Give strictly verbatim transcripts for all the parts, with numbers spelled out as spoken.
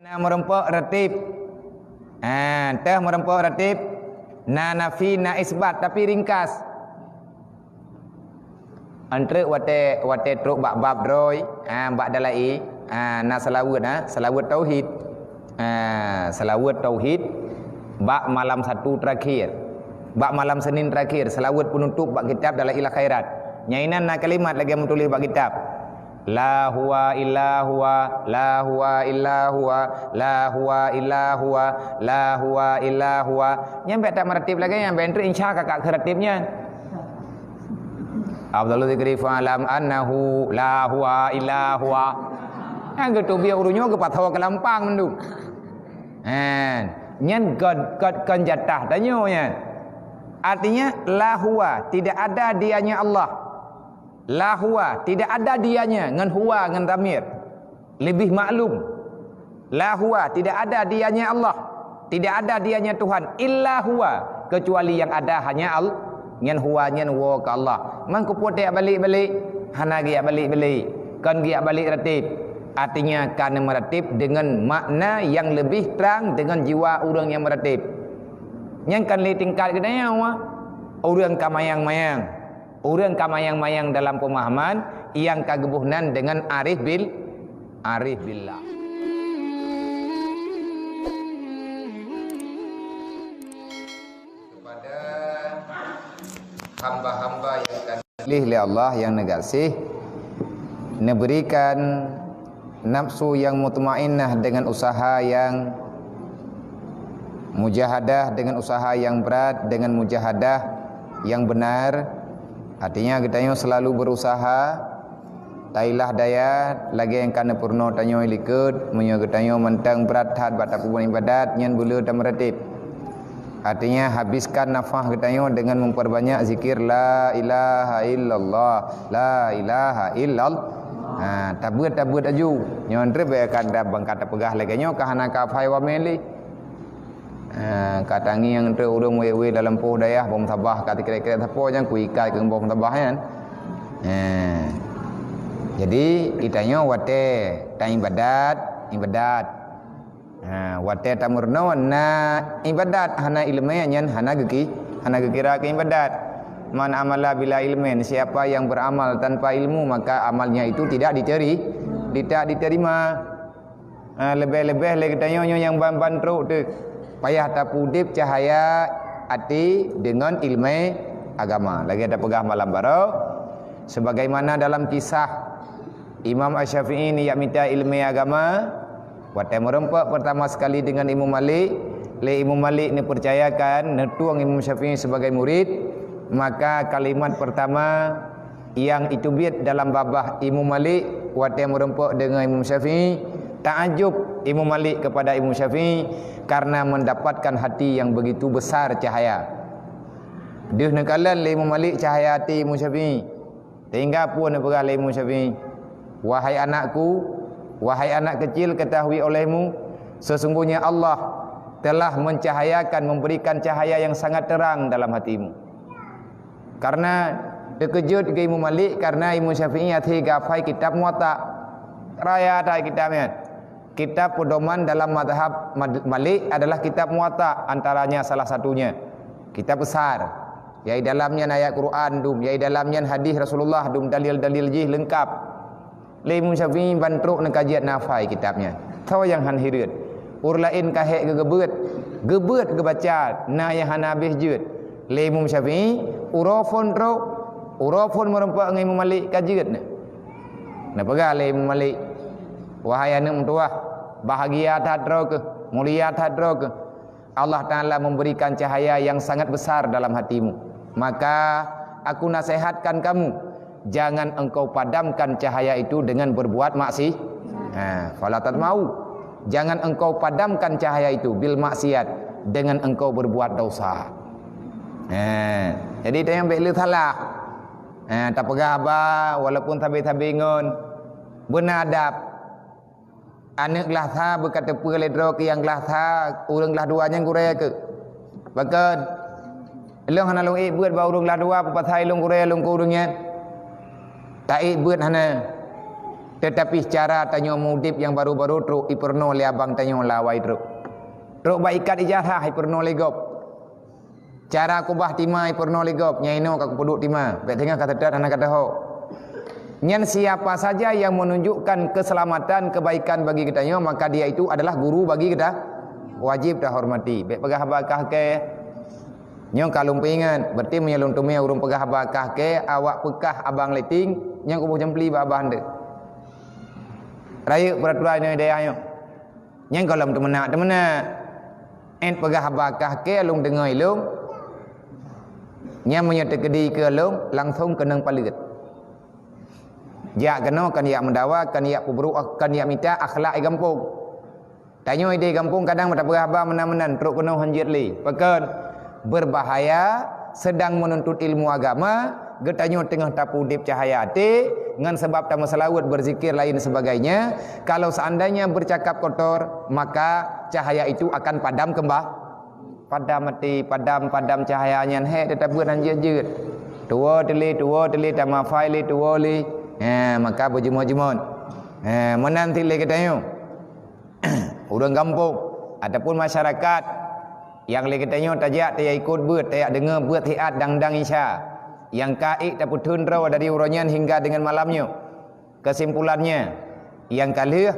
Na meurumpok ratib. Ha, teuh meurumpok ratib. Na nafi, na isbat, tapi ringkas. Antreuk watée, watée trok bak bab droe, ha, bak dalai, ha, na seulaweuet, ha, seulaweuet tauhid. Ha, seulaweuet tauhid bak malam satu terakhir. Bak malam Senin terakhir, seulaweuet penutup bak kitab Dalail Khairat. Nyang inan na kalimat lagée meutuléh bak kitab. La huwa illa huwa, la huwa illa huwa, la huwa illa huwa, la huwa illa huwa. Nyan bék that meuratib lagée nyan, bék treuk insya kakak keu ratib nyan. Afdalu dzikri fa'lam annahu la huwa illa huwa. Nyang geuteubiet ureuëng nyoe geupathoe keu lampang mandum. Hen, nyan kon, kon, kon jatah tanyoe nyan. Artinya, la huwa, tidak ada dianya Allah. La huwa, tidak ada dianya, ngon huwa, ngon dhamir. Lebih maklum. La huwa, tidak ada dianya Allah. Tidak ada dianya Tuhan. Illa huwa, kecuali yang ada hanya Allah. Nyan huwa, nyan woe keu Allah. Mangkeupeue tabalik-balik? Hana geubalik-balik. Kon geubalik ratib. Artinya, ka neumeratib dengan makna yang lebih terang dengan jiwa ureuëng nyang meratib. Nyan kon lé tingkat geutanyoe, ureuëng ka mayang-mayang. Ureuëng ka mayang-mayang dalam pemahaman nyang ka geuboh nan dengan arif bil-, arif billah. Kepada hamba-hamba yang ka pilih lé Allah nyang neugaséh, neuberikan nafsu yang mutmainnah dengan usaha yang mujahadah, dengan usaha yang berat, dengan mujahadah yang benar. Artinya, geutanyoe selalu berusaha, tailah daya, lagée nyang ka neupeurunoe tanyoe likot, meunyoe geutanyoe mantong brat that bak tapeubuet ibadat, nyan beuleu tameuratéb. Artinya, habiskan nafah geutanyoe dengan memperbanyak zikir la ilaha illallah, la ilaha illallah. Ha, tabeuet, tabeuet aju. Nyoe treuk bék ka dab bangka tapeugah lagée nyoe ka hana ka phai waméh lé. Ha, ka tangieng treuk ureuëng wé-wé dalam poh dayah bom sabah ka tikrek-krek sapo nyang kuikai keu bom sabah nyan. Ha. Jadi, geutanyoe watée ta ibadat, ibadat. Ha, watée tameurunoe na ibadat hana iéleumé nyan hana geuki-, hana geukira keu ibadat. Man amala bila ilmin, siapa yang beramal tanpa ilmu, maka amalnya itu tidak diteri-, tidak diterima. Ha, leubeh-leubeh lé geutanyoe nyoe nyang ban-ban trok teuh. Payah tapeuudeb cahaya até deungon iéleumé agama. Lagée tapeugah malam baroe, sebagaimana dalam kisah Imam Asy-Syafi'i neujak mita iéleumé agama, watée meurumpok pertama sekali dengan Imam Malik, lé Imam Malik neupeucayakan, neutueng Imam Syafi'i sebagai murid, maka kalimat pertama nyang iteubiet dalam babah Imam Malik watée meurumpok deungon Imam Syafi'i, taajub Imam Malik kepada Imam Syafi'i karena mendapatkan hati yang begitu besar cahaya. Deuh neukalon lé Imam Malik cahaya até Imam Syafi'i. Sehingga peue neupeugah lé Imam Syafi'i, "Wahai anakku, wahai anak kecil, ketahui olehmu, sesungguhnya Allah telah mencahayakan, memberikan cahaya yang sangat terang dalam hatimu." Karena teukeujot keu Imam Malik, karena Imam Syafi'i até geuhafai kitab Muwatta. Raya that kitab nyan. Kitab pedoman dalam mazhab Mad-, Malik adalah kitab Muwatta, antaranya salah satunya. Kitab besar. Nyang dalam nyan ayat Quran dum, nyang dalam nyan hadis Rasulullah dum, dalil-dalil jih leungkap. Lé Imam Syafi'i ban trok neukajian hafai kitab nyan. Tho nyang han hireuen. Ureuëng laén ka hék geugeubeuet, geubeuet geubaca, na nyang hana habéh jeuet. Lé Imam Syafi'i, uroe phon trok, uroe phon meurumpok ngon Imam Malik ka jeuet na. Neupeugah lé Imam Malik, "Wahai aneuëk meutuwah, bahagia that droe keuh, mulia that droe keuh. Allah Ta'ala memberikan cahaya yang sangat besar dalam hatimu. Maka, aku nasihatkan kamu, jangan engkau padamkan cahaya itu dengan berbuat maksi-, ha, fala tatma'u. Jangan engkau padamkan cahaya itu bil maksiat, dengan engkau berbuat dosa." Ha, jadi, tanyoe bék le salah. Ha, tapeugah haba, walaupun sabé-sabé ngon beuna adab. Aneuëk glaih sa beuka teupeue lé droe keu nyang glaih sa, ureuëng glaih dua nyan gurée keuh. Pakon? Lôn hana lôn ék beuet bak ureuëng glaih dua, peue pasai lôn gurée lôn keu ureuëng nyan? Ta ék beuet hana. Teutapi cara tanyoe mudeb nyang baru-baru trok ipeurunoe lé abang tanyoe lawai trok. Trok bak ikat ijazah ipeurunoe lé gob. Cara kubah tima ipeurunoe lé gob, nyang inoe ka kupeuduek tima, bék teungoh ka teutot hana ka teuhok. Nyan siapa saja yang menunjukkan keselamatan, kebaikan bagi geutanyoe, maka dia itu adalah guru bagi geuta-, wajib tahormati. Bék peugah haba kah kée. Nyoe ka lôn peuingat, berarti meunyoe lôn teumé ureuëng peugah haba kah kée, awak peukah abang leting, nyang kuboh jempli bak abah ndeuh. Rayeuk peraturan nyoe dayah nyoe. Nyang gohlom teumeunak-teumeunak. Ét peugah haba kah kée lôn deungoe ilong. Nyang meunyoe teukeudi keu lôn, langsong keunong paleuet. Jak keunoe kan yak meudawa, kan yak peubrok, kan yak mita akhlak di gampông. Tanyoe idéh gampông kadang tapeugah haba meunan-meunan trok keunoe hanjeuet lé. Pakon? Berbahaya, sedang menuntut ilmu agama, geutanyoe teungoh tapeudeb cahaya até, ngon sabab tameuseulaweuet berzikir lain sebagainya. Kalau seandainya bercakap kotor, maka cahaya itu akan padam kemba-, padam até, padam, padam cahaya nyan hék teutabeuet hanjeuet-jeuet. Tuwoe teulé, tuwoe teulé, tamafai lé, tuwoe lé. Ha, maka beujeumoe-jeumoe. Ha, meunan tilé geutanyoe. Ureuëng gampông ataupun masyarakat nyang lé geutanyoe tajak tayak ikot beuet, tayak deungoe beuet hiat dang-dang isya nyang ka ék tapeutheun droe dari uroe nyan hingga deungon malam nyoe. Kesimpulannya, nyang ka lheueh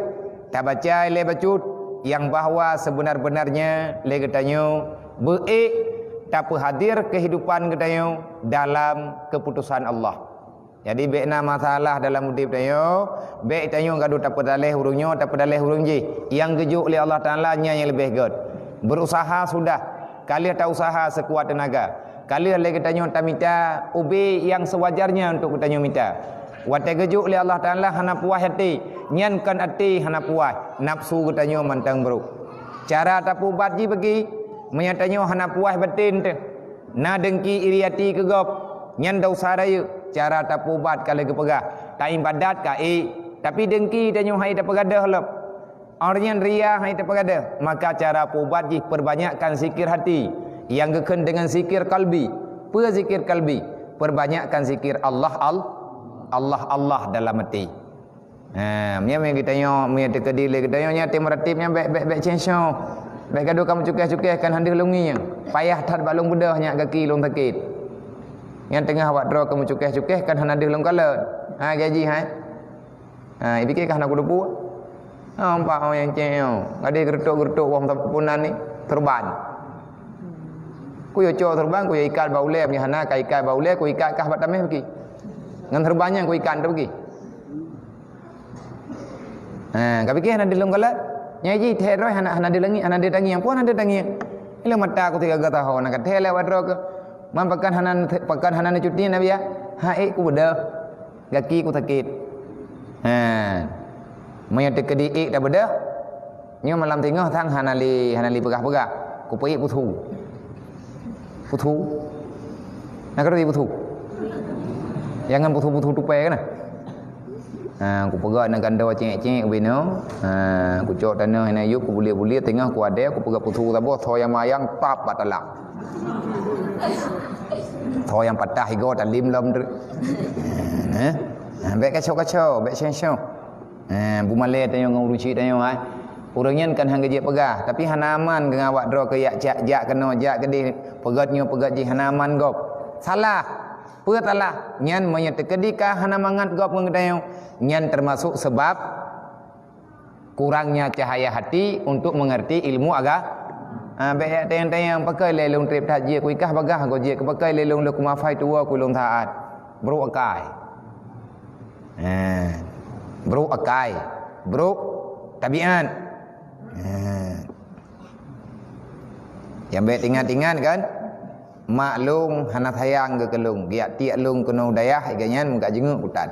tabaca ilée bacut nyang bahwa sebenar-benarnya lé geutanyoe beu-ék tapeuhadir kehidupan geutanyoe dalam keputusan Allah. Jadi bék na masalah dalam udeb tanyoe, bék tanyoe gadoh tapeudaleh ureuëng nyoe, tapeudaleh ureuëng jih. Nyang geujok lé Allah Taala nyan nyang leubeh gét. Berusaha sudah, ka lheueh tausaha seukuat teunaga. Ka lheueh lé geutanyoe tamita ubé nyang seuwajarnya untuk geutanyoe mita. Watée geujok lé Allah Taala hana puas até, nyan kon até hana puas, nafsu geutanyoe mantong brok. Cara tapeuubat jih bagi, meunyoe tanyoe hana puas batén teuh, na deungki iri até keu gob, nyan desya rayeuk. Cara tapeuubat ka lheueh geupeugah, taibadat ka ék, tapi deungki tanyoe hai tapeugadôh lom. Óh lheueh nyan ria hai tapeugadôh, maka cara peuubat jih peubanyakkan zikir hati nyang geukheun deungon zikir kalbi. Peue zikir kalbi? Peubanyakkan zikir Allah, Al-, Allah, Allah dalam até. Ha, meunyoe, meunyoe geutanyoe, meunyoe teukeudi lé geutanyoe nyan até meurateb nyan bék, bék, bék censyo. Bék gadoh ka meucukeh-cukeh kan handeuh lôn ngieng. Payah that bak lôn beudôh nyak gaki lôn sakét. Nyan teungoh awak droe ka meucukeh-cukeh kan hana deuh lôn kalon. Ha, gaji hai. Ha, ipike ka hana kuteupue. Ha, empat orang nyang ceng nyoe. Gadeh geureutôk-geureutôk wong punan ni, serban. Ku yo cok serban, ku yo ikat bak ulée, meunyoe hana ka ikat bak ulée, ku ikat kah bak taméh bagi. Ngon serban nyan ku ikat teuh bagi. Ha, ka pike hana deuh lôn kalon. Nyang jih thée droe hana, hana deuh lagée, hana deuh tangieng, peue hana deuh tangieng. Ilée mata ku tiga gata ho na ka thée lewat droe keuh. Man pakon hana, pakon hana neucuti na biya? Ha, ék ku beudôh. Gaki ku sakét. Ha. Meunyoe teukeudi ék tabeudôh, nyoe malam teungoh sang hana lé, hana lé peugah-peugah. Kupeuék puthu. Puthu. Na keudroe puthu. Jangan puthu-puthu tupai kana. Ha, kupeugah na gando cék-cék ubé nyoe. Ha, kucok tanoh ina yub, kubuliek-buliek teungoh kuadée, kupeugah puthu saboh, tho nyang mayang tap bak talak. Tho nyang patah igoe talem lom tu. Ha, ha, bék kaco-kaco, bék syo-syo. Ha, bumalée tanyoe ngon ureuëng chik tanyoe, ha. Ureuëng nyan kan han geujeuet peugah, tapi hana aman keu awak droe keuh jak, jak, jak keunoe, jak keudeh, peugét nyoe, peugét jih, hana aman gob. Salah. Peue salah? Nyan meunyoe teukeudi ka hana mangat gob ngon geutanyoe, nyan teumasok seubab kurangnya cahaya hati untuk mengerti ilmu aga-, ha, bék jak tanyong-tanyong, pakon lé lôn treb that jeuet ku ikah bagah goe jeuet, pakon lé lôn lôn kumafai tuwoe ku lôn taát. Brok akai. Ha. Brok akai. Brok tabiat. Ha. Nyang bék teuingat-ingat kan? Mak lôn hana sayang geuh keu lôn, geujak tiek lôn keunoe u dayah, gobnyan meukat jingeuek kutan.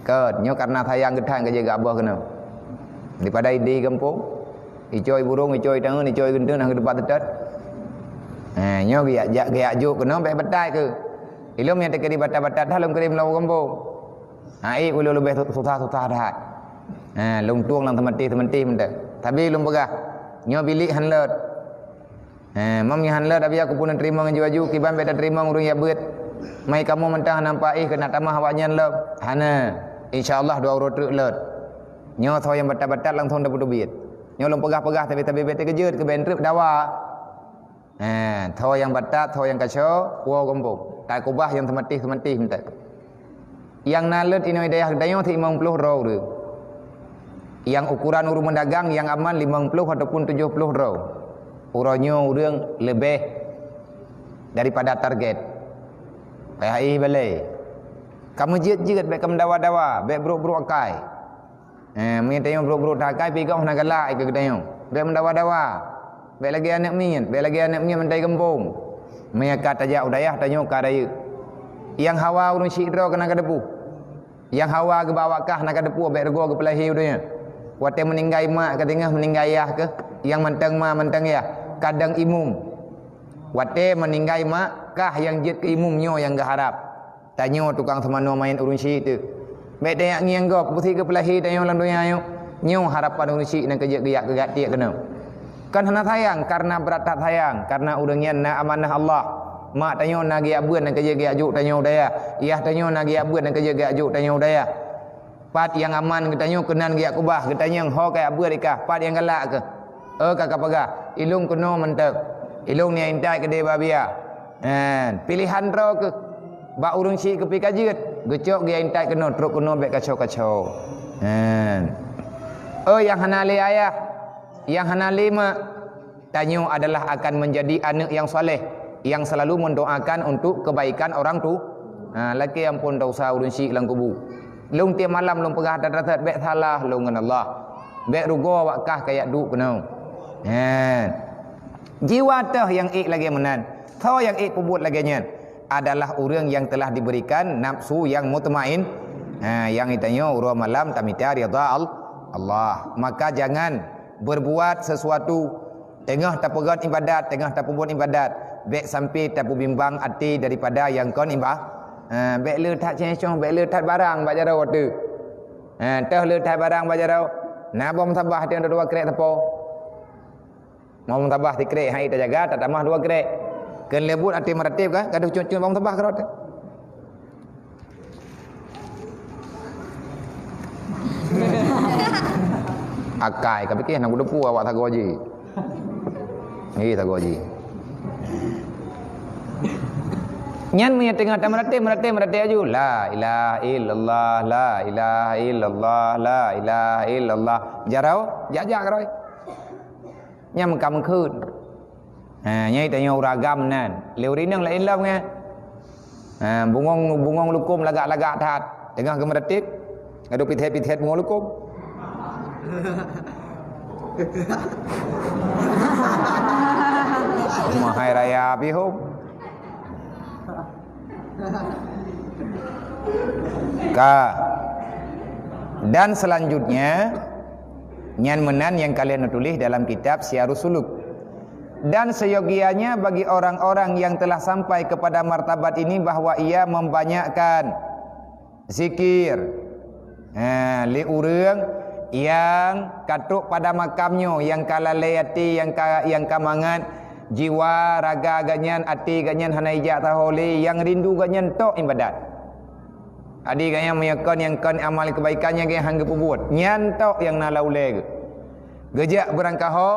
Kon, nyoe kareuna sayang geuh that ka jeuet geuabah keunoe. Daripada idéh gampông, icok i burông, icok i tangeun, icok i geunteng, hana geutupat teutot. Ha, nyoe geujak, jak, geujak jok keunoe bék batai keuh. Ilôn nyang teukeudi batai-batai that lôn kirém lom u gampông. Ha, ék ulôn leubeh su-, susah-susah that. Ha, lôn tueng lam seumantéh-seumantéh mantong. Tapi lôn peugah, nyoe bilék han lôt. Ha, mam nyan han lôt, tapi aku pun teurimong aju-aju, kiban bék tateurimong ureuëng jak beuet. Mai kamoe mantong hana nampak éh keunak tamah awaknyan lom. Hana. Insya Allah dua uroe treuk lôt. Nyoe tho nyang batat-batat langsong tapeuteubiet. Nyoe lôn peugah-peugah tapi-tapi bèk teukeujot keu bèk treuk dawa. Ha, tho nyang batat, tho nyang kaco, woe gampông. Takubah nyang seumatéh-seumatéh mantong. Nyang na lôt inoe dayah geutanyoe limong ploh droe ureueng. Nyang ukuran ureueng meudagang nyang aman limong ploh ataupun tujoh ploh droe. Uroe nyoe ureueng leubeh daripada target. Payah ih balée. Ka meujeuet-jeuet, bèk ka meudawa-dawa, bèk brok-brok akai. Eh, meunyoe tanyoe brok-brok that akai, pih gob hana galak keu geutanyoe. Bèk meudawa-dawa. Bèk lagèe aneuk miet, bèk lagèe aneuk miet mantong gampông. Meunyoe ka tajak u dayah, tanyoe ka rayeuk. Nyang hawa ureueng syik droe keunan ka teupeue. Nyang hawa geuba awak kah na ka teupeue, bèk rugoe geupeulahé u donya. Watèe meuninggai mak ka teungoh, meuninggai yah keuh, nyang mantong ma mantong yah, kadang imum. Watèe meuninggai mak kah nyang jeuet keu imum, nyoe nyang geuharab. Tanyoe tukang seumanoe manyét ureueng syik teuh. Bèk tajak ngieng gob, beusi geupeulahé tanyoe lam donya nyoe. Nyoe harapan ureueng syik nyang ka jeuet geujak keu gak tiek keunoe. Kan hana sayang, karena brat that sayang, karena ureueng nyan na amanah Allah. Mak tanyoe na geujak beuet nyang ka jeuet geujak jok tanyoe u dayah. Yah tanyoe na geujak beuet nyang ka jeuet geujak jok tanyoe u dayah. Pat nyang aman geutanyoe keunan geujak kubah, geutanyong ho kajak beuet i kah, pat nyang galak keuh. Oh, ka kapeugah, ilôn keunoe mantong. Ilôn neujak intat keudéh bak biya. Nyan, piléhan droe keuh. Bak ureueng syik keuh pih ka jeuet, geucok geujak intat keunoe, trok keunoe bèk kaco-kaco. Nyan. Oh, nyang hana lé ayah, nyang hana lé mak, tanyoe adalah akan menjadi aneuk nyang saleh, nyang selalu mendoakan untuk kebaikan orang tu. Ha, lakèe amphon dosa ureueng syik lam kubu. Lôn tiep malam lôn peugah that-that, bèk salah lôn ngon Allah. Bèk rugoe awak kah kajak duek keunoe. Ha. Jiwa teuh nyang ék lagèe meunan. Tho nyang ék peubuet lagèe nyan adalah ureueng nyang telah diberikan nafsu nyang mutmain. Ha, nyang geutanyoe uroe malam tamita ridha Al-, Allah. Maka jangan berbuat sesuatu teungoh tapeugöt ibadat, teungoh tapeubuet ibadat, bèk sampai tapeubimbang até daripada nyang kon iba-, ha, bèk le that céngcong, bèk le that barang bak jaroe teuh. Ha, teuh le that barang bak jaroe, na boh meusabah teuh dua krek sapo. Boh meusabah sikrek han ék tajaga, tatamah dua krek. Keu lé buet até meurateb ka, gadoh cut-cut boh meusabah keudroe teuh. Akai, ka pike hana kuteupeu awak sagoe jih. Nggih, sagoe jih. Nyan meunyo teungoh tameurateb, meurateb, meurateb laju. La ilaha illallah, la ilaha illallah, la ilaha illallah. Jaroe, jak-jak keudroe. Nyan meuka meukeuen. Ha, nyan tanyoe ureueng agam nan. Lé ureueng inong laén lom nyan. Ha, bungong, bungong lukôm lagak-lagak that. Teungoh geumeurateb, gadoh pithet-pithet bungong lukôm. Mahai raya pih hom. Ka. Dan selanjutnya, nyan meunan nyang ka lheueh neutuléh dalam kitab Syiarus Suluk. Dan seyogianya bagi orang-orang yang telah sampai kepada martabat ini bahwa ia membanyakkan zikir. Ha, lé ureueng nyang ka trok pada makam nyoe, nyang ka lalé até, nyang ka, nyang ka mangat jiwa, raga geuhnyan, até geuhnyan hana ijak saho lé, nyang rindu geuhnyan tok ibadat. Até geuhnyan meunyoe kon nyang kon amal keubaikan nyang geuhnyan han geupeubuet, nyan tok nyang na lam ulèe geuh. Geujak beurangkaho,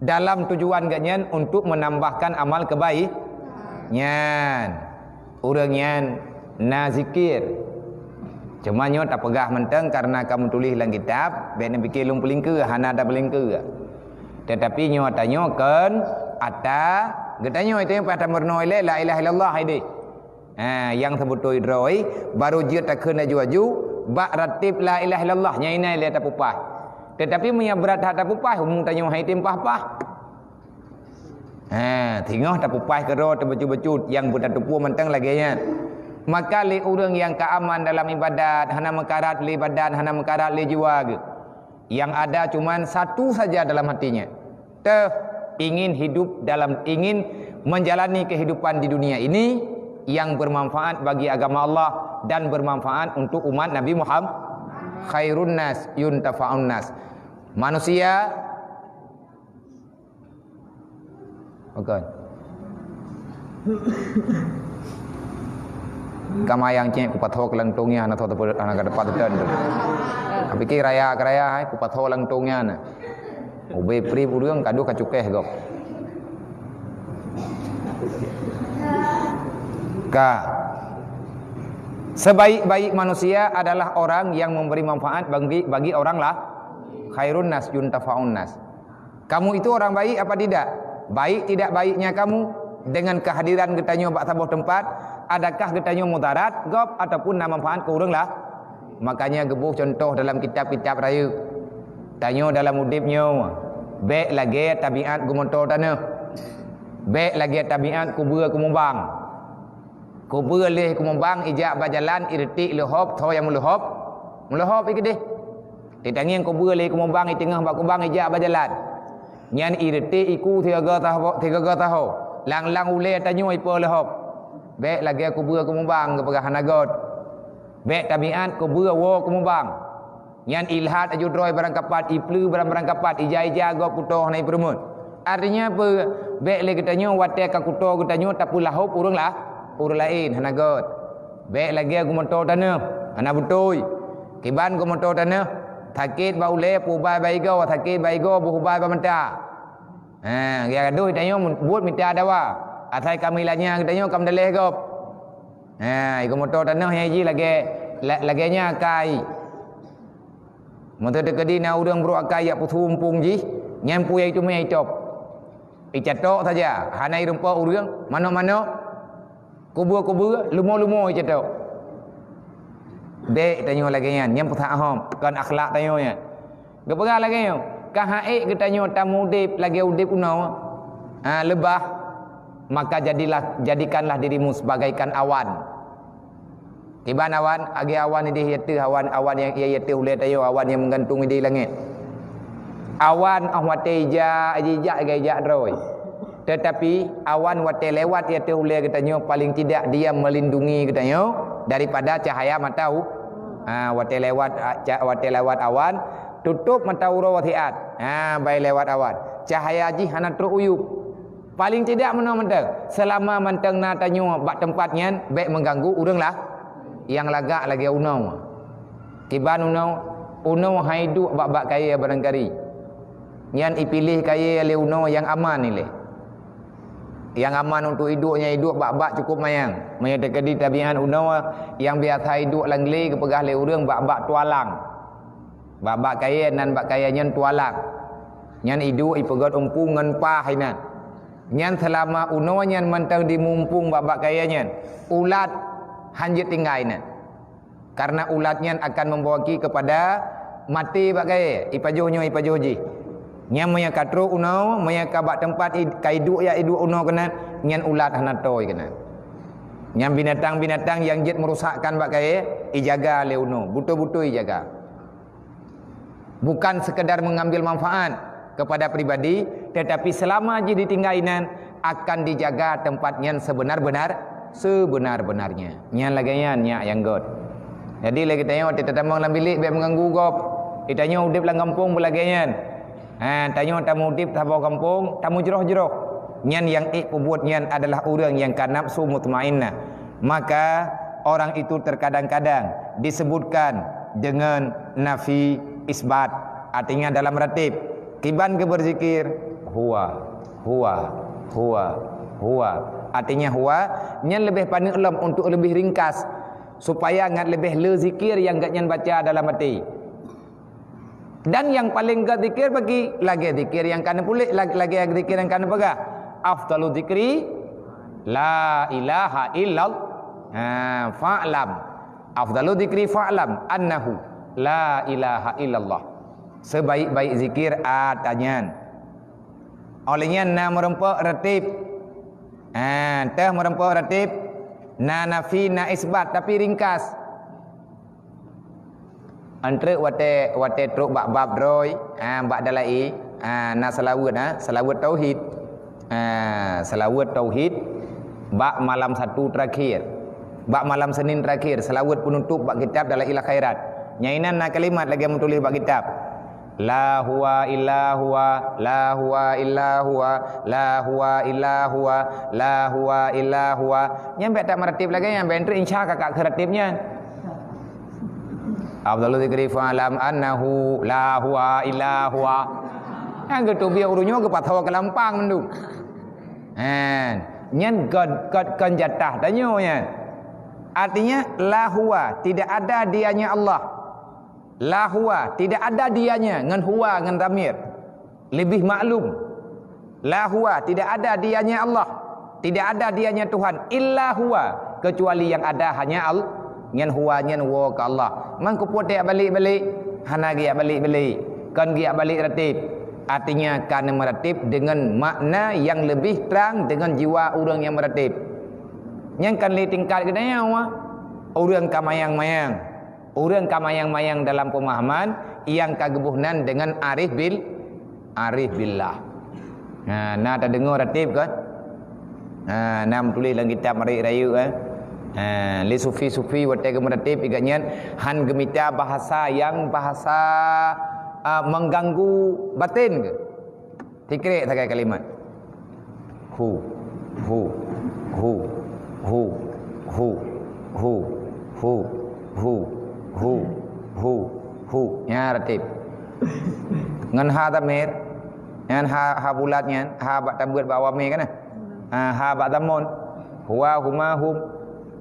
dalam tujuan geuhnyan untuk menambahkan amal kebaik-, nyan, ureueng nyan na zikir. Cuma nyoe tapeugah mantong karena ka meutuléh lam kitab, bèk neupike lôn peulingkeue, hana tapeulingkeue. Tetapi nyoe tanyoe kon ata geutanyoe, tanyoe payah tameurunoe ilèe la ilaha illallah hai deh. Ha, nyang seubeutôi droe, barô jeuet takheun laju-laju, bak rateb la ilaha illallah, nyan inan lé tapeupah. Tetapi meunyo brat that tapeupah, umu tanyoe hai tem pah-pah. Ha, singoh tapeupah keudroe teubacut-bacut, nyang beutateupeue mantong lagèe nyan. Maka lé ureueng nyang ka aman dalam ibadat, hana meukarat lé badan, hana meukarat lé jiwa geuh. Yang ada cuman satu saja dalam hatinya. Teuh, ingin hidup dalam, ingin menjalani kehidupan di dunia ini yang bermanfaat bagi agama Allah dan bermanfaat untuk umat Nabi Muhammad. Khairun nas yuntafa'un nas. Manusia, bukan. Ka mayang cit, kupatho keu lantong nyan, hana tho teupeu-, hana ka dapat teutön tu. Ka pike raya keu raya hai, kupatho lantong nyan. Ubé prip ureuëng ka deuh ka cukéh gob. Ka. Sebaik-baik manusia adalah orang yang memberi manfaat bagi, bagi orang lah. Khairun nas yuntafaun nas. Kamu itu orang baik apa tidak? Baik tidak baiknya kamu dengan kehadiran geutanyoe bak saboh teumpat, adakah geutanyoe mudarat gob ataupun na manfaat keu ureuëng lah? Makanya geuboh contoh dalam kitab-kitab rayeuk. Tanyoe dalam udeb nyoe, bék lagée tabiat geumoto tanoh. Bék lagée tabiat kubeue kumubang. Kubeue lheueh kumubang ijak bak jalan, iretik leuhop, tho nyang meuleuhop, meuleuhop i keudeh. Ditangieng kubeue lheueh kumubang iteungoh bak kubang ijak bak jalan. Nyan iretik iku tiga taho, tiga taho. Lang-lang ulée tanyoe ipo leuhop. Bék lagée kubeue kumubang geupeugah hana göt. Bék tabiat kubeue woe kumubang. Nyan ilhat aju droe barangkapat, ipleue barang-barangkapat, ija-ija gob kutoh na ipeureumeun. Artinya peue? Bék lé geutanyoe watée ka kutoh geutanyoe tapeulahop ureuëng lah, ureuëng laén, hana göt. Bék lagée geumoto tanoh, hana beutôi. Kiban geumoto tanoh, sakét bak ulée, peuubai bak igoe, sakét bak igoe, beuubai bak mata. Ha, gadôh tanyoe buet mita dawa. Asai ka meulanya geutanyoe ka meudaleh gob. Ha, geumoto tanoh nyang jih lagée, la-, lagée nyan akai. Meuteukeudi na ureuëng brok akai jak peusumpung jih, nyan pue itu mé itop. Icatok saja, hana irumpok ureuëng, manok-manok, kubeue-kubeue, lumo-lumo icatok. Bék tanyoe lagée nyan, nyan peusahat hom, kon akhlak tanyoe nyan. Geupeugah lagée nyoe, ka haék geutanyoe tameudeb lagée udeb unoe, ha, leubah, maka jadilah, jadikanlah dirimu sebagaikan awan. Kiban awan, lagée awan ideh iateueh, awan, awan nyang iateueh ulée tanyoe, awan nyang meugantung ideh langét. Awan óh watée ijak, ijak, ijak droe. Teutapi awan watée lewat iateueh ulée geutanyoe, paling tidak dia melindungi geutanyoe daripada cahaya matau-, ha, watée lewat, a, ca-, watée lewat awan, tutôp mata uroe siat. Ha, bai lewat awan. Cahaya jih hana trok u yup. Paling tidak meunoe mantong, seulama mantong na tanyoe bak teumpat nyan, bék meuganggu ureuëng lah nyang lagak lagée unoe. Kiban unoe, unoe hai duek bak-bak kayée barangkali. Nyan ipiléh kayée lé unoe nyang aman ilée. Nyang aman untuk iduek nyan iduek bak-bak cukup manyang. Meunyoe teukeudi tabiat unoe nyang biasa iduek lam glé geupeugah lé ureuëng bak-bak tualang. Bak-bak kayée nan bak kayée nyan tualang. Nyan iduek ipeugét umpung ngon pah inan. Nyan seulama unoe nyan mantong dimumpung bak-bak kayée nyan, ulat han jeuet tinggai nan. Karena ulat nyan akan membawa ki kepada maté bak kayée, ipajoh nyoe ipajoh jih. Nyan meunyoe ka trok unoe, meunyoe ka bak teumpat i-, ka iduek jak iduek unoe keunan, nyan ulat hana toe keunan. Nyan binatang-binatang nyang jeuet meurusakkan bak kayée, ijaga lé unoe, beutôi-beutôi ijaga. Bukan sekedar mengambil manfaat kepada pribadi, tetapi selama jih ditinggai nan akan dijaga tempat nyan sebenar-benar, sebenar-benarnya. Nyan lagée nyan nyak nyang göt. Jadi lagée tanyoe teutamong lam bilék bék meuganggu gob. Tanyoe udeb lam gampông beulagée nyan. Ha, tanyoe tameudeb saboh gampông, tamujroh-jroh. Nyan nyang ék peubuet nyan adalah ureuëng nyang ka nafsu mutmainnah. Maka orang itu terkadang-kadang disebutkan dengan nafi isbat, artinya dalam ratib. Kiban geubeuzikir, huwa, huwa, huwa, huwa. Artinya huwa, nyan leubeh paneuk lom untuk leubeh ringkas, supaya ngat leubeh le zikir nyang gobnyan baca dalam até. Dan nyang paleng göt zikir bagi, lagée zikir nyang ka neupuléh, lag-, lagée zikir nyang ka neupeugah. Afdalu zikri la ilaha illal-, ha, fa'lam. Afdalu zikri fa'lam annahu la ilaha illallah. Sebaik-baik zikir ata nyan. Óh lheueh nyan na meurumpok ratib. Ha, teuh meurumpok ratib, na nafi, na isbat, tapi ringkas. Antreuk watée, watée trok bak bab droe, ha, bak dalai, ha, na seulaweuet, ha, seulaweuet tauhid. Ha, seulaweuet tauhid bak malam Sabtu terakhir. Bak malam Senin terakhir, seulaweuet penutup bak kitab Dalail Khairat. Nyang inan na kalimat lagée meutuléh bak kitab. La huwa illa huwa, la huwa illa huwa, la huwa illa huwa, la huwa illa huwa. Nyan bèk that meuratib lagèe nyan, bèk treuk insya kakak keu ratib nyan. Afdalu dzikri fa'lam annahu la huwa illa huwa. Nyang geuteubiet ureueng nyoe geupasoe keu lampang mandum. Hen, nyan kon, kon, kon jatah tanyoe nyan. Artinya, la huwa, tidak ada dianya Allah. La huwa, tidak ada dianya, ngon huwa, ngon dhamir. Lebih maklum. La huwa, tidak ada dianya Allah. Tidak ada dianya Tuhan. Illa huwa, kecuali yang ada hanya Al-, nyan huwa, nyan woe keu Allah. Mangkupot jak balik-balik, hana geujak balik-balik. Kon geujak balik ratib. Artinya, ka neumeratib dengan makna yang lebih terang dengan jiwa ureueng nyang meratib. Nyan kon lé tingkat geutanyoe, ureueng ka mayang-mayang. Ureueng ka mayang-mayang dalam peumahaman nyang ka geuboh nan deungon arif bil-, arif billah. Ha, na tadeungoe ratib kan? Ha, na meutuléh lam kitab Marik Rayeuk, eh. Ha, lé sufi-sufi watèe geumeuratib igat nyan han geumita bahasa nyang bahasa, ah, mengganggu batin ke? Sikrek sagai kalimat. Hu, hu, hu, hu, hu, hu, hu, hu, hu, hu, hu. Nyan ratib. Ngon ha dhamir. Nyan ha, ha bulat nyan, ha bak tabeuet bak awak mé kan? Ha, ha bak dhammon. Huwa, huma, hum.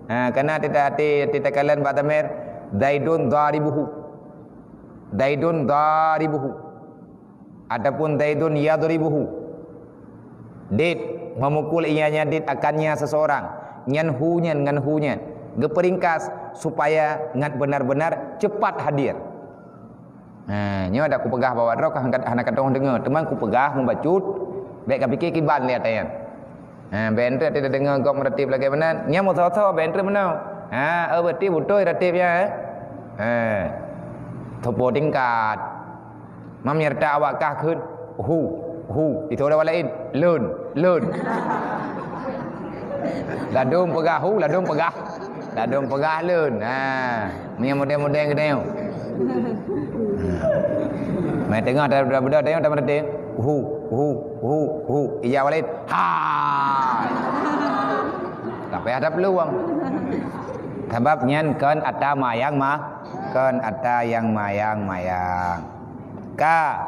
Ha, kana tita, ti-, titakalon bak dhamir. Zaidun dharibuhu. Zaidun dharibuhu. Ataupun Zaidun yadribuhu. Dit memukul ianya dit akannya seseorang. Nyan hu nyan ngon hu nyan. Geupeuringkas supaya ngat benar-benar cepat hadir. Ha, nyoe dak kupeugah bak droe ka hana, hana katong deungoe. Teuma kupeugah mubacut, bèk kapike kiban lé ata nyan. Ha, bèk treuk tadeungoe gob meuratib lagèe meunan. Nyan meusoe-soe bèk treuk meunoe. Ha, oh, berarti beutôi ratib nyan, eh? Ha. Soe po tingkat. Mam nyerta awak kah kheun, hu, hu, itu ada lain, lun, lun. Ladôm peugah hu, ladôm peugah, ladôm peugah lun. Ha, meunyo model-model geutanyoe. Mai teungoh dah, dah, dah, dah, dah, dah, hu, hu, hu, hu. Ija walid, hai. Tapi ada peluang. Sabab nyan kon ata mayang mah, kon ata nyang mayang-mayang. Ka.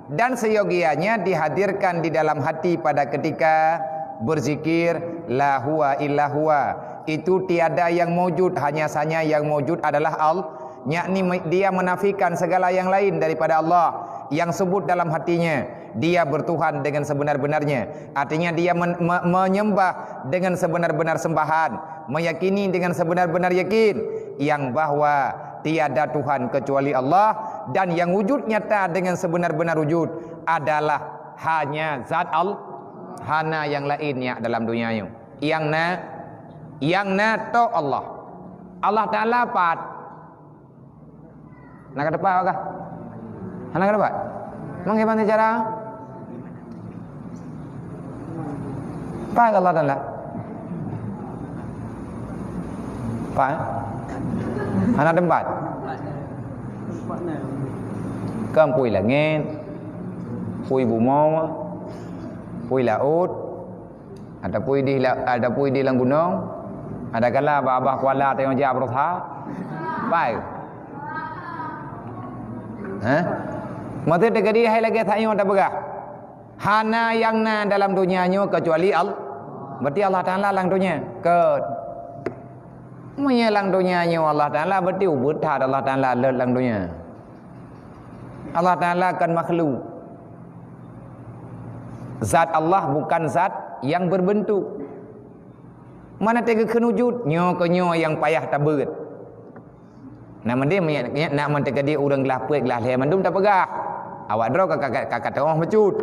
Dan seyogianya dihadirkan di dalam hati pada ketika berzikir, la huwa illa huwa. Itu tiada yang maujud, hanya saja yang maujud adalah Al-, yakni me-, dia menafikan segala yang lain daripada Allah yang sebut dalam hatinya. Dia bertuhan dengan sebenar-benarnya. Artinya dia men-, me-, menyembah dengan sebenar-benar sembahan, meyakini dengan sebenar-benar yakin yang bahwa tiada Tuhan kecuali Allah, dan yang wujud nyata dengan sebenar-benar wujud adalah hanya zat Al-, hana yang lain nyak dalam dunia nyoe. Yang na, yang na tok Allah. Allah Taala pat. Na ka teupah kah? Hana ka teupah? Mangke bagaimana cara? Pat Allah Taala. Pat? Hana teumpat. Kan pui langét, pui bumoe, pui laôt, ada pui di la-, ada pui di lam gunong, ada kala babah kuala tengok jak berusaha. Pai. Hah? Masa terjadi hai lagi sayang tak peugah. Hana yang na dalam dunia nyoe kecuali Allah. Berarti Allah Taala lam dunia. Ke. Meunyoe lam dunia nyoe Allah Taala, berarti ubit that Allah Taala leuet lam dunia. Allah Taala kan makhluk. Zat Allah bukan zat yang berbentuk. Mana teuka kheun wujud, nyoe keu nyoe nyang payah tabeuet. Nah, mending meunyoe nak meuteukadi ureuëng glah peuet glah lhée mandum tapeugah. Awak droe ka, ka, ka, ka teuoh meucut.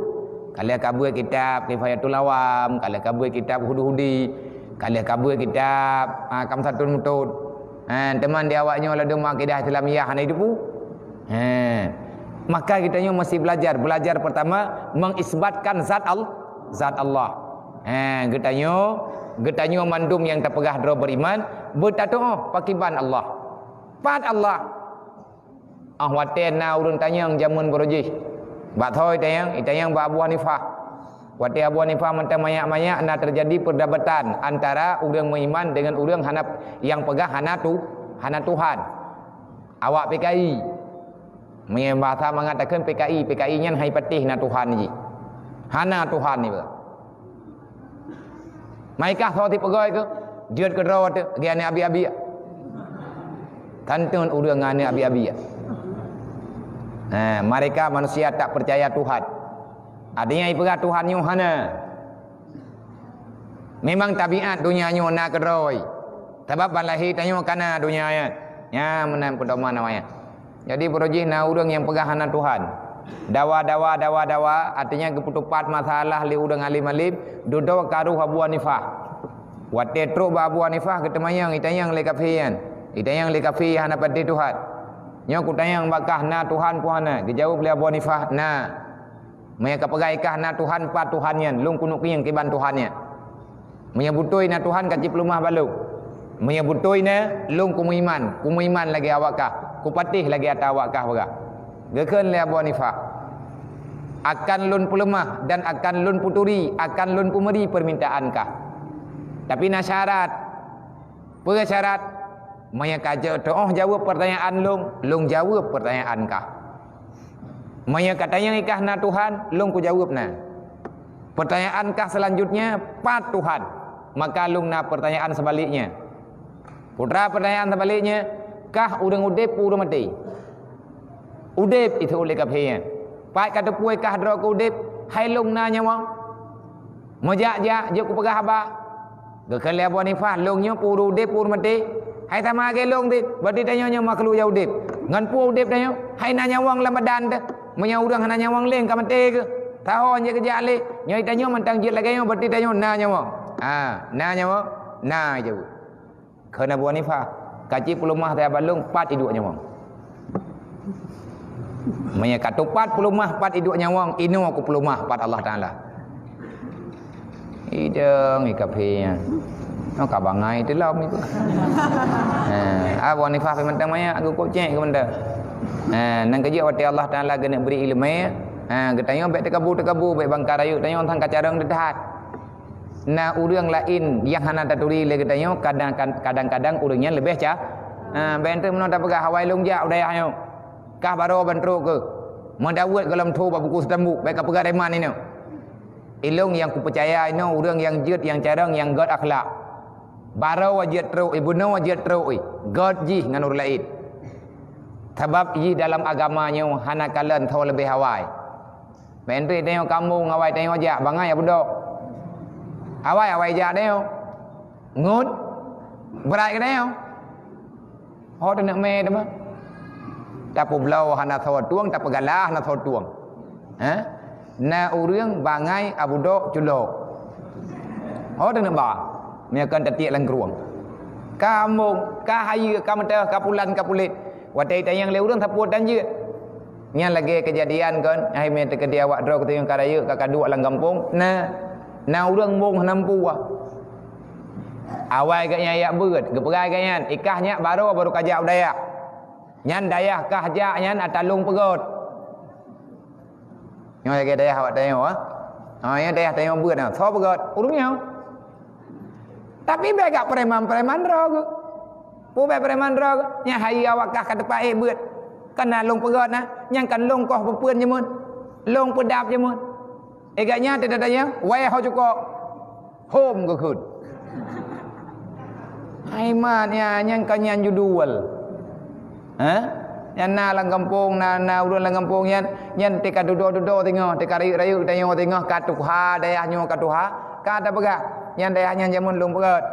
Ka lheueh ka beuet kitab Kifayatul Awam, ka lheueh ka beuet kitab Hudi-Hudi, ka lheueh ka beuet kitab, ah, Kamsatul Mutut. Ha, teuma di awak nyoe ladum akidah Islamiyah hana jiteupeue. Ha. Maka geutanyoe mesti belajar. Belajar pertama mengisbatkan zat Al-, zat Allah. Ha, geutanyoe, geutanyoe mandum nyang tapeugah droe beriman, beutatuoh pakiban Allah. Pat Allah. Ah, watée na ureuëng tanyong jamén baroe jih, bak thoi tanyong, itanyong bak Abu Hanifah. Watée Abu Hanifah mantong manyak-manyak, na teujadi peurdabatan antara ureuëng meuiman deungon ureuëng hana, nyang peugah hana tu, hana Tuhan. Awak P K I. Meunyoe bahasa mangat takheun P K I, P K I nyan hai patéh na Tuhan jih. Hana Tuhan iba. Maikah soe sipeugoe keuh, jeuet keudroe teuh, lagée aneuëk abiek-abiek. Tanteun ureuëng ngon aneuëk abiek-abiek. Nah, mereka manusia tak percaya Tuhan. Artinya, ipeugah Tuhan nyoe hana. Memang tabiat donya nyoe na keudroe. Sabab ban lahé tanyoe ka na donya nyan. Nyan meunan peudoman awaknyan. Jadi, baroe jih na ureuëng nyang peugah hana Tuhan. Dawa, dawa, dawa, dawa, artinya geupeutupat masalah lé ureuëng alim-alim, dudoe karu Abu Hanifah. Watée trok bak Abu Hanifah, geuteumanyong, itanyong lé kafé nyan. Itanyong lé kafé hana patéh Tuhan. Nyoe kutanyong bak kah, na Tuhan peu hana? Geujaweueb lé Abu Hanifah, na. Meunyoe kapeugah ikah na Tuhan, pat Tuhan nyan, lôn keuneuk keuieng kiban Tuhan nyan. Meunyoe beutôi na Tuhan, ka cit peuleumah bak lôn. Meunyoe beutôi na, lôn kumeuiman, kumeuiman lagée awak kah, kupatéh lagée ata awak kah peugah. Geukheun lé Abu Hanifah, "Akan lôn peuleumah dan akan lôn peuturi, akan lôn peumeri peumintaan kah. Tapi na syarat." "Peue syarat?" "Meunyoe ka jeuet teuoh jaweueb peurtanyaan lôn, lôn jaweueb peurtanyaan kah. Meunyoe ka tanyong ikah na Tuhan, lôn kujaweueb na. Peurtanyaan kah seulanjutnya, pat Tuhan? Maka lôn na peurtanyaan seubaliknya." "Peue teuma peurtanyaan seubaliknya?" "Kah ureuëng udeb peu ureuëng maté?" "Udeb," iseuôt lé kafé nyan. "Pat ka teupeue kah droe keu udeb? Hai lôn na nyawöng? Meujak-jak jeuet kupeugah haba." Geukheun lé Abu Hanifah, "Lôn nyoe peu ureuëng udeb peu ureuëng maté? Hai sama lagée lôn udeb, berarti tanyoe nyoe makhluk nyang udeb. Ngon peue udeb tanyoe? Hai na nyawöng lam badan teuh. Meunyoe ureuëng hana nyawöng lé ka maté keuh. Saho jeuet geujak lé. Nyoe tanyoe mantong jeuet lagée nyoe, berarti tanyoe na nyawöng." "Ah, na nyawöng?" "Na," jaweueb. Kheun Abu Hanifah, "Ka cit peuleumah saban lôn, pat iduek nyawöng. Meunyoe ka teupat peuleumah, pat iduek nyawöng, inoe kupeuleumah pat Allah Taala." Idong i kafé nyan. Oh, ka bangai teulom itu. Ha, Abu Hanifah pih mantong manyak, geukocek keu mantong. Ha, nang keujeuet watée Allah Taala geuneuk bri iéleumé, ha, geutanyoe bék teukabu-teukabu, bék bangka rayeuk tanyoe sang ka carông teuhat. Na ureuëng laén nyang hana taturi lé geutanyoe, kadang-, kadang-kadang ureuëng nyan leubeh ca-, ah, bék teuk meunoe tapeugah, "Awai lôn jak u dayah nyoe." Kah baroe ban trok keuh. Meudaweuet gohlom tho bak buku seutambuk, bék kapeugah reman inoe. Ilôn nyang kupeucaya inoe ureuëng nyang jeuet, nyang carông, nyang gét akhlak. Baroe jeuet trok, ié bunoe jeuet trok, ié gét jih ngon ureuëng laén. Sabab jih dalam agama nyoe hana kalon tho leubeh awai. Bék teuk tanyoe kambong awai tanyoe jak, bangai Abu Dok. Awai, awai jak tanyoe. Ngut, brat keu tanyoe. Ho teuneuk mé teuma. Tapeubloe hana soe tueng, tapeugala hana soe tueng. Ha? Na ureuëng bangai Abu Dok culok. Ho teuneuk ba. Meunyoe kon tatiek lam krueng. Kambong, ka hayeue, ka meuteuh, ka pulan, ka pulet. Watée tanyong lé ureuëng sapeue tan jeuet. Nyan lagée keujadian kon, hai mé teukeudi awak droe keu tueng ka rayeuk ka kaduek lam gampông, na, na ureuëng bong hana meupuwa. Awai gobnyan jak beuet, geupeugah gobnyan, "Ikah nyak baroe, baru kajak u dayah. Nyan dayah kah jak nyan ata lôn peugét." Nyoe lagée dayah awak tanyoe, ha? Ha, nyoe dayah tanyoe beuet, ha. Soe peugét? Ureuëng nyoe. Tapi bék gak preman-preman droe geuh. Peue bék preman droe geuh? Nyan hayeue awak kah ka teupaéh beuet. Kan na lôn peugét na, nyan kan lôn koh peupeuet jameun. Lôn peudab jameun. Eh, gak nyan teutatanya, wayah ho cukok. Hom geukheun. Hai mat, nyan, nyan ka nyan judul. Ha? Nyan na lam gampông, na, na ureuëng lam gampông nyan, nyan teuka dudoe-dudoe teungoh, teuka rayeuk-rayeuk tanyoe teungoh, ka tuha, dayah nyoe ka tuha, ka tapeugah, nyan dayah nyan jameun lôn peugét.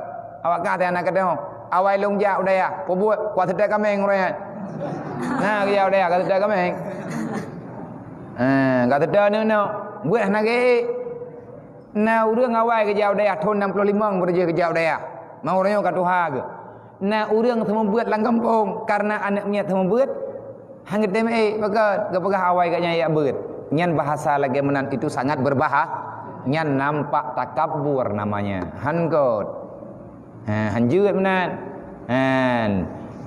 Awak kah teuh na keudroe, awai lôn jak u dayah, peubuet, kuat seutôt kaméng uroe nyan. Na, geujak u dayah, ka seutôt kaméng. Ha, ka seutôt aneuk-aneuk, buet hana geuék. Na ureuëng awai geujak u dayah, thon nam ploh limong baru jeuet geujak u dayah. Meuh uroe nyoe ka tuha geuh. Na ureuëng seumeubeuet lam gampông, kareuna aneuk miet seumeubeuet, han geutem ék, pakon geupeugah awai gobnyan jak beuet. Nyan bahasa lagée meunan itu sangat berbaha-, nyan nampak takabur namanya. Han gét. Ha, han jeuet meunan. Han.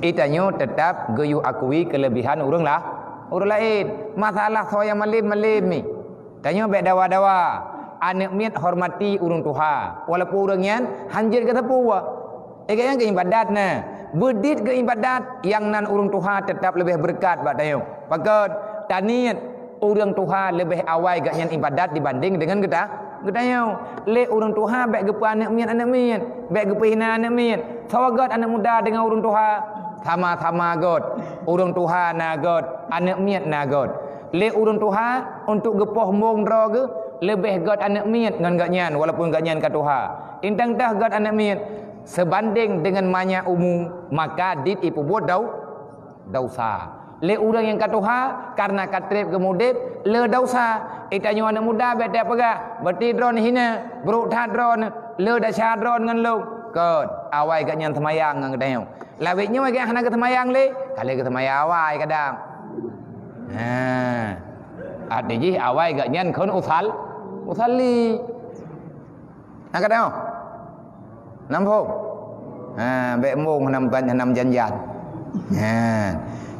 Itanyoe teutap geuyue akui keuleubihan ureuëng lah, ureuëng laén. Masalah soe nyang malem, malem mi. Tanyoe bék dawa-dawa. Aneuëk miet hormati ureuëng tuha, walaupun ureuëng nyan hanjeuet geuteupue. Ék nyang keu ibadat na. Beudit keu ibadat nyang nan ureuëng tuha teutap leubeh beureukat bak tanyoe. Pakon? Taniet ureuëng tuha leubeh awai geuhnyan ibadat dibanding deungon geuta-, geutanyoe. Lé ureuëng tuha bék geupeu aneuëk miet, aneuëk miet. Bék geupeuhina aneuëk miet. Sawagat aneuëk muda deungon ureuëng tuha. Sama-sama göt. Ureuëng tuha na göt, aneuëk miet na göt. Lé ureuëng tuha, untuk geupoh mong droe geuh, leubeh göt aneuëk miet ngon geuhnyan, walaupun geuhnyan ka tuha. Intang teuh göt aneuëk miet, seubandéng deungon manyak umu, maka dit ipeubuet dau-, dausa. Lé ureuëng nyang ka tuha, kareuna ka treb geumudeb, le dausa. Itanyoe aneuëk muda bék tapeugah, "Berarti droeneuh hina, brok that droeneuh, le desya droeneuh ngon lôn." Kon, awai geuhnyan seumayang ngon geutanyoe. Lawét nyoe geuh hana geuseumayang lé, ka lheueh geuseumayang awai kadang. Ha. Arti jih awai geuhnyan kon usal-, usalli. Na kadang? Nam phom? Ha, bék mong nam ban nam janjan. Ha.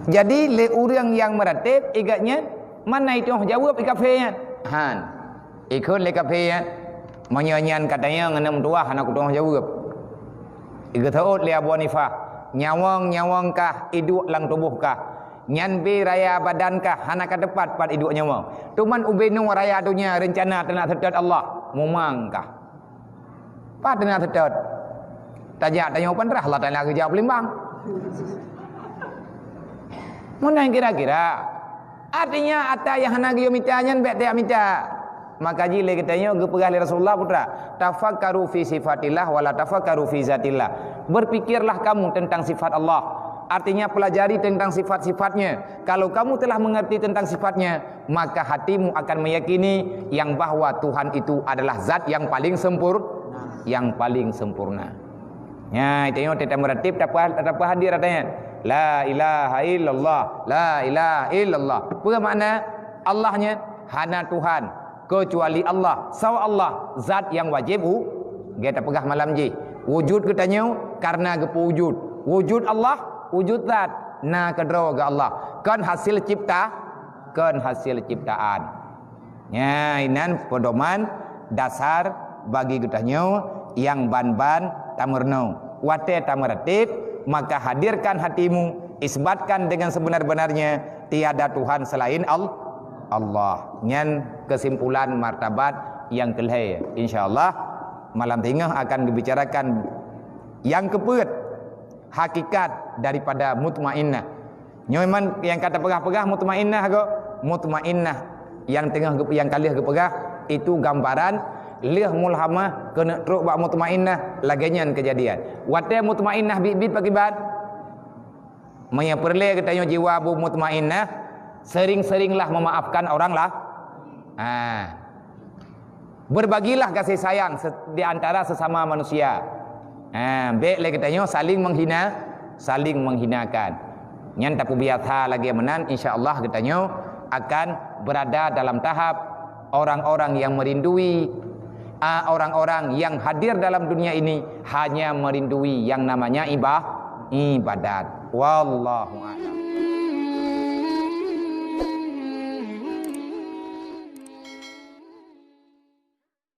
Jadi lé ureuëng nyang meuratéb igat nyan, mana itu jaweueb i kafé nyan? Han. Ikheun lé kafé nyan, meunyoe nyan katanyong ngon meutuwah hana kutuwah jaweueb. Igeuteuôt lé Abu Hanifah, nyawöng-nyawöng kah iduek lam tuboh kah, nyan bée raya badan kah hana ka teupat pat iduek nyawöng. Teuma ubé nyoe raya donya reuncana teunak seutôt Allah, mumang kah. Pat teunak seutôt. Tajak tanyoe pandrah Allah Taala geujaweueb limbang. Meunan kira-kira. Artinya, ata nyang hana geuyue mita nyan bék tajak mita. Maka jih lé geutanyoe geupeugah lé Rasulullah, putra, "Tafakkaru fi sifatillah wa la tafakkaru fi zatillah." Berpikirlah kamu tentang sifat Allah. Artinya, pelajari tentang sifat-sifatnya. Kalau kamu telah mengerti tentang sifatnya, maka hatimu akan meyakini yang bahwa Tuhan itu adalah zat yang paling sempur-, yang paling sempurna. Nyan, tanyoe teutab meuratéb, tapeuha-, tapeuhadir ata nyan. La ilaha illallah, la ilaha illallah. Peue makna Allah nyan? Hana Tuhan keucuali Allah. Sawa Allah, zat nyang wajéb u-, gata peugah malam jih. Wujud geutanyoe kareuna geupeu wujud. Wujud Allah, wujud zat, na keudroe geuh Allah. Kon hasil cipta, kon hasil ciptaan. Nyan, inan pedoman dasar bagi geutanyoe nyang ban-ban tameurunoe. Watée tameuratéb, maka hadirkan hatimu, isbatkan dengan sebenar-benarnya, tiada Tuhan selain Al-, Allah. Nyan keusimpulan martabat nyang keulhée. Insya Allah, malam teungoh akan geubicarakan nyang keupeuet hakikat daripada mutmainnah. Nyoe man nyang ka tapeugah-peugah mutmainnah go, mutmainnah nyang teungoh geup-, nyang ka lheueh geupeugah, itu gambaran lheueh mulhamah keuneuk trok bak mutmainnah, lagée nyan keujadian. Watée mutmainnah biet-biet pakiban, meunyoe peureulée geutanyoe jiwa bu mutmainnah, sering-seringlah memaafkan orang lah. Ha. Berbagilah kasih sayang se-, di antara sesama manusia. Ha, bék lé geutanyoe saling menghina, saling menghinakan. Nyan tapeubiasa lagée meunan, insya Allah geutanyoe akan berada dalam tahap orang-orang yang merindui, a, orang-orang yang hadir dalam dunia ini hanya merindui yang namanya ibah-, ibadat. Wallahu a'lam.